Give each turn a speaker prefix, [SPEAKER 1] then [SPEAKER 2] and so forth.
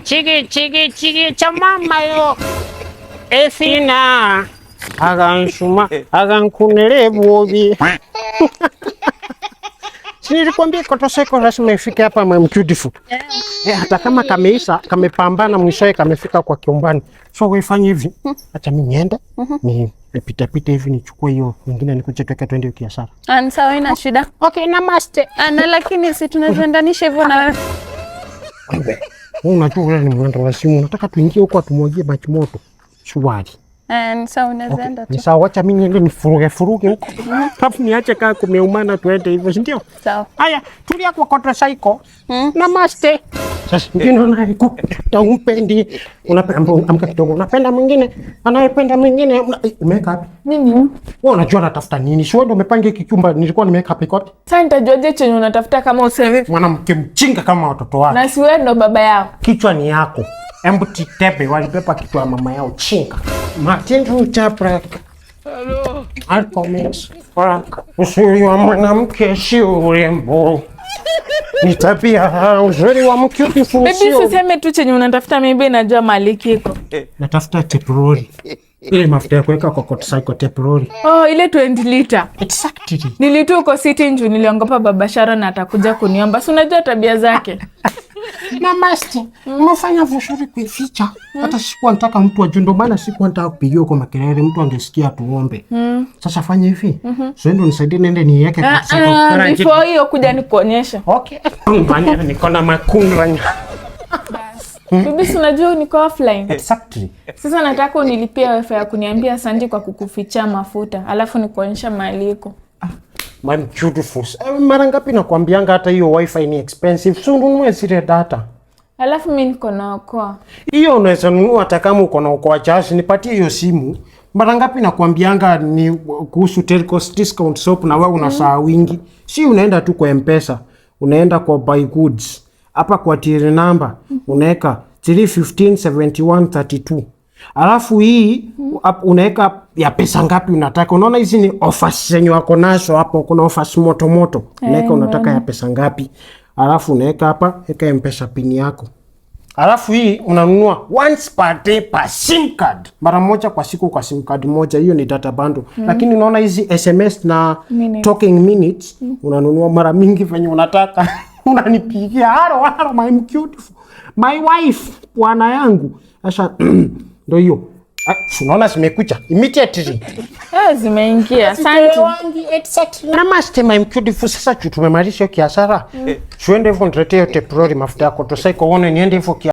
[SPEAKER 1] Chiki chiki chiki cha mama yo efina akansuma akankunele bobi. Si nilikwambia kotoseko lazima ifike hapa, my beautiful. Eh, hata kama kameisha, kamepambana, mwishowe kamefika kwa kiombani. So wewe fanya hivi. Acha mimi niende. Ni nipite pite hivi nichukue hiyo nyingine nikuje tuweke twende hiyo kiasara.
[SPEAKER 2] Ah, ni sawa, ina shida.
[SPEAKER 1] Okay, namaste.
[SPEAKER 2] Ah, na lakini si tunazoendanisha hivyo na wewe.
[SPEAKER 1] Wewe unajua wewe ni mwendo wa simu. Unataka tuingie huko atumwagie maji moto. Shwari.
[SPEAKER 2] Eh, ni sawa, unaweza enda
[SPEAKER 1] Ni
[SPEAKER 2] tu.
[SPEAKER 1] sawa, wacha mimi niende nifuruge furuge huko. Alafu niache kaa kumeumana tuende hivyo, si ndio?
[SPEAKER 2] Sawa.
[SPEAKER 1] Haya, tulia kwa koto saiko. Namaste. Sasa mwingine unayekuta umpendi, unapenda amka kidogo, unapenda mwingine, anayependa mwingine, umeweka wapi?
[SPEAKER 3] Nini?
[SPEAKER 1] Wewe unajua natafuta nini? Si wewe ndio umepanga hiki chumba, nilikuwa nimeweka hapa, iko wapi?
[SPEAKER 3] Sasa nitajuaje chenye unatafuta kama usemi?
[SPEAKER 1] Mwanamke mchinga kama watoto wake.
[SPEAKER 3] Na si wewe ndo baba yao.
[SPEAKER 1] Kichwa ni yako. Empty tebe walibeba kichwa ya mama yao chinga. Martin Chaprak. Malcolm X. Frank. Uzuri wa mwanamke sio urembo. Ni tabia. Uzuri wa mke
[SPEAKER 3] Baby,
[SPEAKER 1] sio.
[SPEAKER 3] usiseme tu chenye unatafuta, maybe najua mahali kiko.
[SPEAKER 1] Natafuta teproli. Ile mafuta ya kuweka kwa motorcycle, teproli.
[SPEAKER 3] Oh, ile 20 liter.
[SPEAKER 1] Exactly.
[SPEAKER 3] Nilitu uko sitting juu niliongopa baba Sharon atakuja kuniomba. Si unajua tabia zake.
[SPEAKER 1] Namaste. Umefanya vizuri kuificha. Hata sikuwa nataka mtu ajue, ndio maana sikuwa nataka kupigia huko makelele, mtu angesikia tuombe. Sasa fanya hivi. So ndio nisaidie niende niweke kwa
[SPEAKER 3] Ah,
[SPEAKER 1] motorcycle.
[SPEAKER 3] ah, before hiyo kuja nikuonyeshe.
[SPEAKER 1] Okay. Mbanya niko na makundra.
[SPEAKER 3] Bibi, si unajua niko offline.
[SPEAKER 1] Exactly.
[SPEAKER 3] Sasa nataka unilipie wifi ya kuniambia asante kwa kukufichia mafuta, alafu nikuonyesha mahali iko.
[SPEAKER 1] My beautiful. Mara ngapi nakwambianga hata hiyo wifi ni expensive. So ununue zile data.
[SPEAKER 3] Alafu mi niko na Okoa.
[SPEAKER 1] Hiyo unaweza nunua hata kama uko na Okoa charge, nipatie hiyo simu. Mara ngapi nakwambianga ni kuhusu Telcos discount shop na wewe una saa wingi. Si unaenda tu kwa M-Pesa, unaenda kwa buy goods. Hapa kwa till number unaweka 3157132. Alafu hii unaweka ya pesa ngapi unataka. Unaona hizi ni offers zenye wako nazo hapo, kuna offers moto moto. Unaweka unataka ya pesa ngapi. Alafu unaweka hapa, weka M-Pesa pin yako. Alafu hii unanunua once per day per sim card, mara moja kwa siku kwa sim card moja. Hiyo ni data bundle. Lakini unaona hizi SMS na
[SPEAKER 3] Minutes.
[SPEAKER 1] talking minutes unanunua mara mingi venye unataka. Unanipigia, "Hello, hello, my beautiful, my wife, bwana yangu." Sasa ndio hiyo. Ah, unaona zimekuja immediately.
[SPEAKER 3] Eh, zimeingia. Asante.
[SPEAKER 1] Namaste, my beautiful. Sasa tumemaliza hiyo kiasara. Tuende hivyo niletee hiyo teproli mafuta yako. Tusaiko uone niende hivyo kia